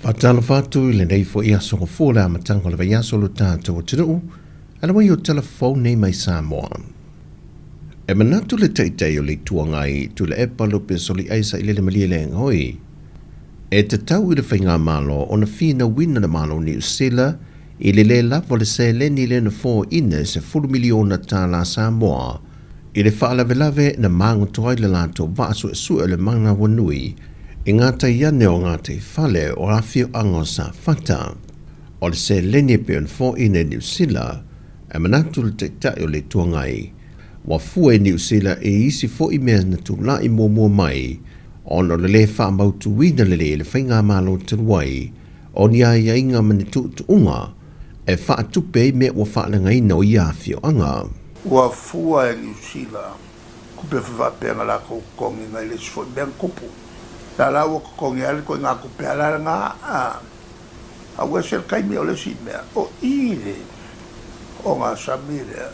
Faatalofa atu i lenei foi aso gafua le amataga o le vaiaso o lo tatou atunuu, ala mai o tala fou nei mai Samoa. E manatu le Taitai o le Itu Agai, Tuilaepa Lupe Soliai Sailele Malielegaoi, e tatau i le Faigamalo ona finauina le Malo o Niu Sila i le lē lava o le seleni lea na foaina e $10 miliona tālā Samoa i le faalavelave na magoto ai le latou vaa suesue o le Manawanui i gatai ane o gataifale o afioaga o Safata. O le seleni e pei ona foaina e Niu Sila, e manatu le Taitai o le Itu Agai, ua fua e Niu Sila i isi foi mea na tulai muamua mai ona o le lē faamautuina lelei e le Faigamalo talu ai o ni aiaiga ma ni tuutuuga e faatupe ai mea ua faaleagaina o ia afioaga. Ua fua e Niu Sila tupe faapea na latou totogi nai le isi foi mea na tupu. La la ua totogi lava le ituaiga tupe a la lena a a ua ese le taimi o le isi mea o i le ogasami lea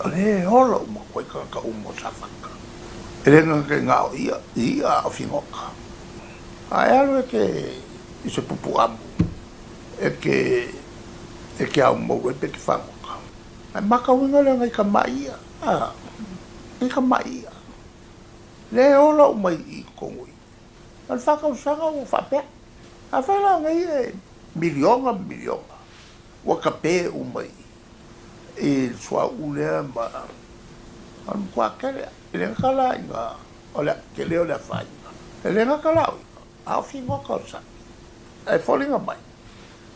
o lea e ola uma atu ai tagata uma o Safata. E le gata i na o ia i i'a a o figota. A e alu e te i se pupu amu e te e te ao maua ai pe te fagota. Ae matauina lea nai tamai i'a, a, nai tamai i'a, lea e ola uma i totonu i i. O le 4 tausaga ua faapea. Afai la o nei e miliona ma miliona ua tape uma i i le suauu lea ma o le matua tele. E le gata la ina o le tele o le afaina. E le gata la o i'a, a o figota o le sami. Ae foliga mai,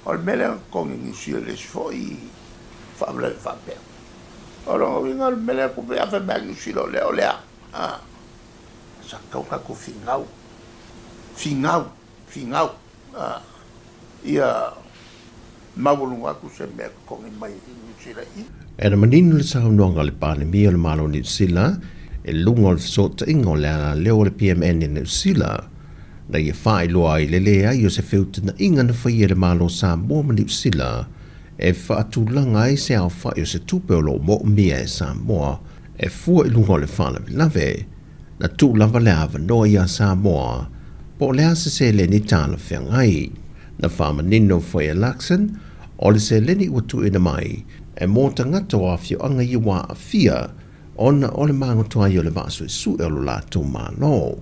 o le mea lea na totogi Niu Sila i le isi foi faalavelave faapea. O lona uiga o le mea lea tupe afe mai Niu Sila o lea o lea. A, sa tatau tatou finau, finau, finau, a, ia maualuga atu se mea totogi mai i Niu Sila i. E na manino le saunoaga a le Palemia o le Malo o Niu Sila i luga o le fesootaiga o le alaleo o le PMN i Niu Sila, na ia faailoa ai le leai o se feutagaiga na faia e le Malo o Samoa ma Niu Sila e faatulaga ai se aofai o se tupe o lo o moomia e Samoa e fua i luga o le faalavelave. Na tuu lava le avanoa iā Samoa po o le a se seleni talafeagai. Na faamanino foi e Luxon o le seleni ua tuuina mai e mo tagata o afioaga ia ua aafia ona o le magoto ai o le vaa suesue o lo latou Malo.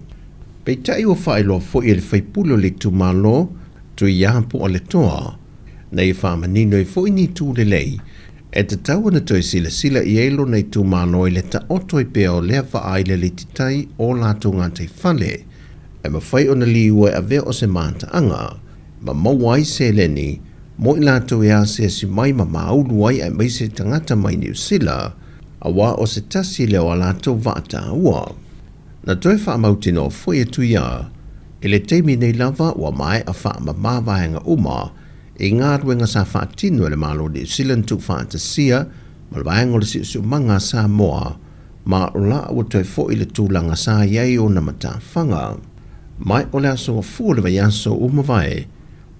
Peitai ua faailoa foi e le faipule o le itumalo Tuiapu Aletoa na ia faamanino ai foi ni itu lelei e tatau ona toe silasila i ai lona itumalo i le taoto ai pea o lea vaa i le alititai o latou gataifale e mafai ona liua e avea o se mataaga ma maua ai seleni mo i latou e asiasi mai ma maulu ai aemaise tagata mai Niu Sila, auā o se tasi lea o a latou vaa taua. Na toe faamautinoa foi e Tuiā, i le taimi nei lava ua maea faamamā vaega uma i galuega sa faatino e le Malo o Niu Sila na tuufaatasia ma le Vaega o le Siosiomaga a Samoa, ma o la ua toe foi le tulaga sa i ai ona matafaga. Mai o le aso Gafua o le vaiaso ua mavae,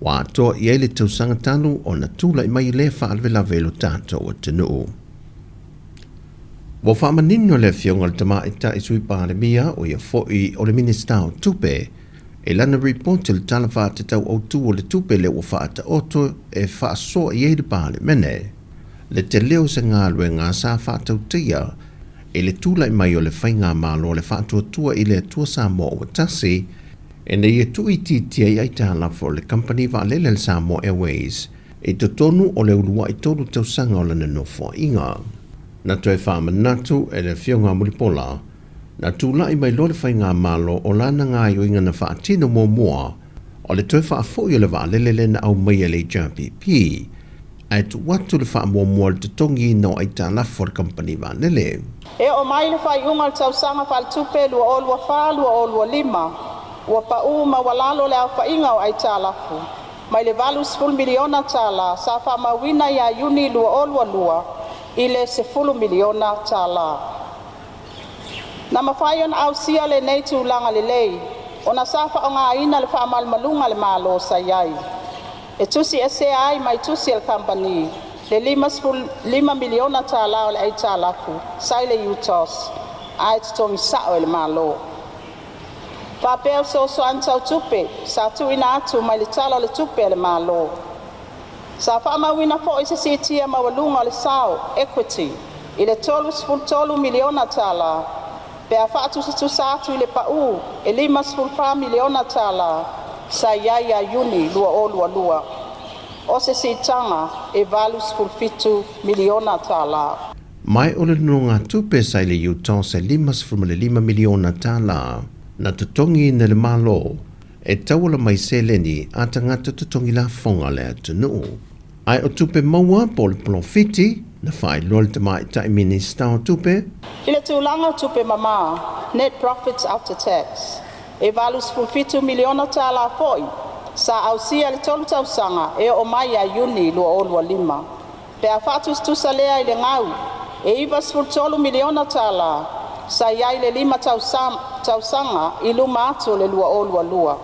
ua atoa i ai le tausaga talu ona tulai mai lea faalavelave i lo tatou atunuu. Ua faamanino le Afioga i le Tamaitai Sui Palemia, o ia foi o le Minisita o Tupe, i lana ripoti o le Tala Faatatau Autu o le Tupe lea ua faataoto e faasoa i ai le Palemene, le tele o se galuega sa faatautaia i le tulai mai o le Faigamalo a le Faatuatua i le Atua Samoa ua Tasi, ina ia tuuitiitia ai aitalafu o le kamupani vaalele a le Samoa Airways i totonu o le uluai 3 tausaga o lana nofoaiga. Na toe faamanatu e le Afioga a Mulipola, na tulai mai loa le Faigamalo o lana gaoioiga na faatino muamua o le toe faafoi o le vaalele lea na aumaia e le HRPP, ae tuu atu le faamuamua i le totogiina o aitalafu a le kamupani vaalele. E oo mai le faaiuga o le tausaga faaletupe 2024/2025, ua pa'u maualalo le aofaiga o aitalafu mai le $80 miliona tala sa faamauina ia Iuni 2022 i le $10 miliona tala. Na mafai ona ausia lenei tulaga lelei ona sa fa'aaogaina le fa'amalumaluga a le Malo sa iai, e tusiesea ai mai tusi a le Kamupani le $55 miliona tala o le aitalafu sa i le UTOS ae totogi sa'o e le Malo. Faapea o fesoasoani tau tupe sa tuuina atu mai le Tala o le Tupe a le Malo. Sa fa'amauina fo'i se siitia maualuga o le sao (equity) i le $33 miliona tala, pe a fa'atusatusa atu i le pa'u e $54 miliona tala sa i ai ia Iuni 2022, o se si'itaga e $87 miliona tala. Ma o le nonogatupe sa i le UTOS e $55 miliona tala na totogiina e le Malo e tauala mai i seleni a tagata totogi lafoga a le atunuu. Ae o tupe maua po o le polofiti, na faailoa e le Tamaitai Minisita o Tupe, I le tulaga o tupe mamā (net profits after tax), e $87 miliona tala fo'i sa ausia i le tolu tausaga e o'o mai ia Iuni 2025, pe a fa'atusatusa lea i le gau e $93 miliona tala sa i ai i le lima tausaga i luma atu o le 2022.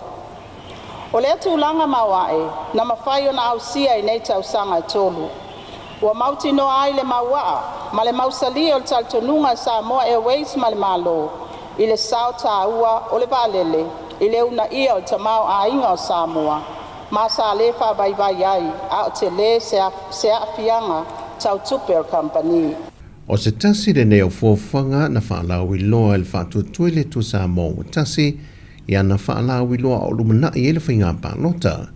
O lea tulaga maoae na mafai ona ausia i nei tausaga e tolu, ua mautinoa ai le mauaa ma le mausali o le talitonuga a le Samoa Airways ma le Malo, i le sao taua o le vaalele i le uunaia o le tamaoaiga o Samoa, ma sa le faavaivai ai a o telē se aafiaga tau tupe o le Kamupani. O se tasi lenei o fuafuaga na faalauiloa e le Faatuatua i le Atua Samoa ua Tasi i ana faalauiloa a o lumanai ai le faiga palota.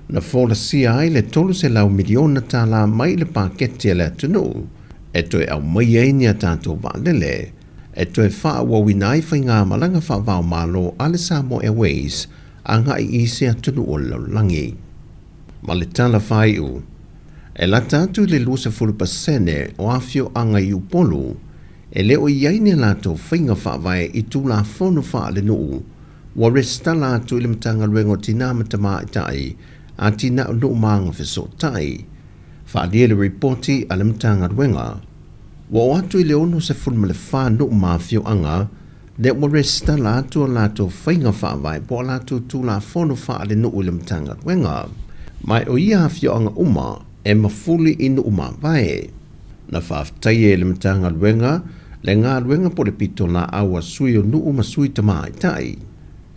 Na folasia ai le $300 miliona tala mai i le paketi a le atunuu e toe aumaia ai ni a tatou vaalele e toe faaauauina ai faigamalaga faava-o-Malo a le Samoa Airways agai i isi atunuu o le lalolagi. Ma le tala faaiu, e lata atu i le 20% o afioaga i Upolu e le o i ai ni a latou faiga faavae i Tulafono faalenuu ua resitala atu i le Matagaluega o Tinā ma Tamaitai, Atinae o Nuu ma Agafesootai, faaalia le ripoti a le Matagaluega. Ua oo atu i le 64 nuu ma afioaga lea ua resitala atu a latou faiga faavae po o a latou Tulafono faalenuu i le Matagaluega. Ma o ia afioaga uma e mafuli i nuu mavae. Na faafetaia e le Matagaluega le galuega po o le pitolaau a sui o nuu ma sui tamaitai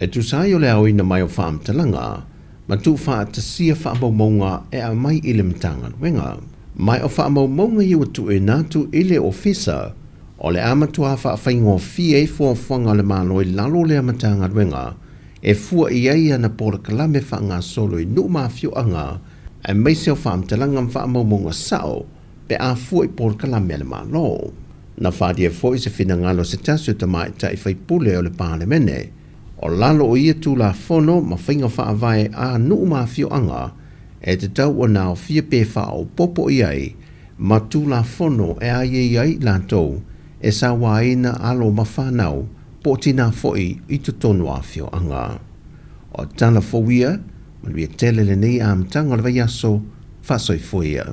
e tusa ai o le aoina mai o faamatalaga ma tuufaatasia faamaumauga e aumai i le Matagaluega. Ma o faamaumauga ia ua tuuina atu i le Ofisa, o le a matua faafaigofie ai fuafuaga a le Malo i lalo o lea Matagaluega e fua i ai ana polokalame faagasolo i nuu ma afioaga aemaise o faamatalaga ma faamaumauga sao pe a fua i polokalame a le Malo. Na faaalia foi se finagalo o se tasi o tamaitai faipule o le Palemene, o lalo o ia Tulafono ma faiga faavae a nuu ma afioaga e tatau ona aofia pe faaopoopo i ai ma Tulafono e aiaia ai i latou e sauaina alo ma fanau po o tinā foi i totonu o afioaga. O tala fou ia, manuia tele lenei amataga o le vaiaso, faasoifua ia.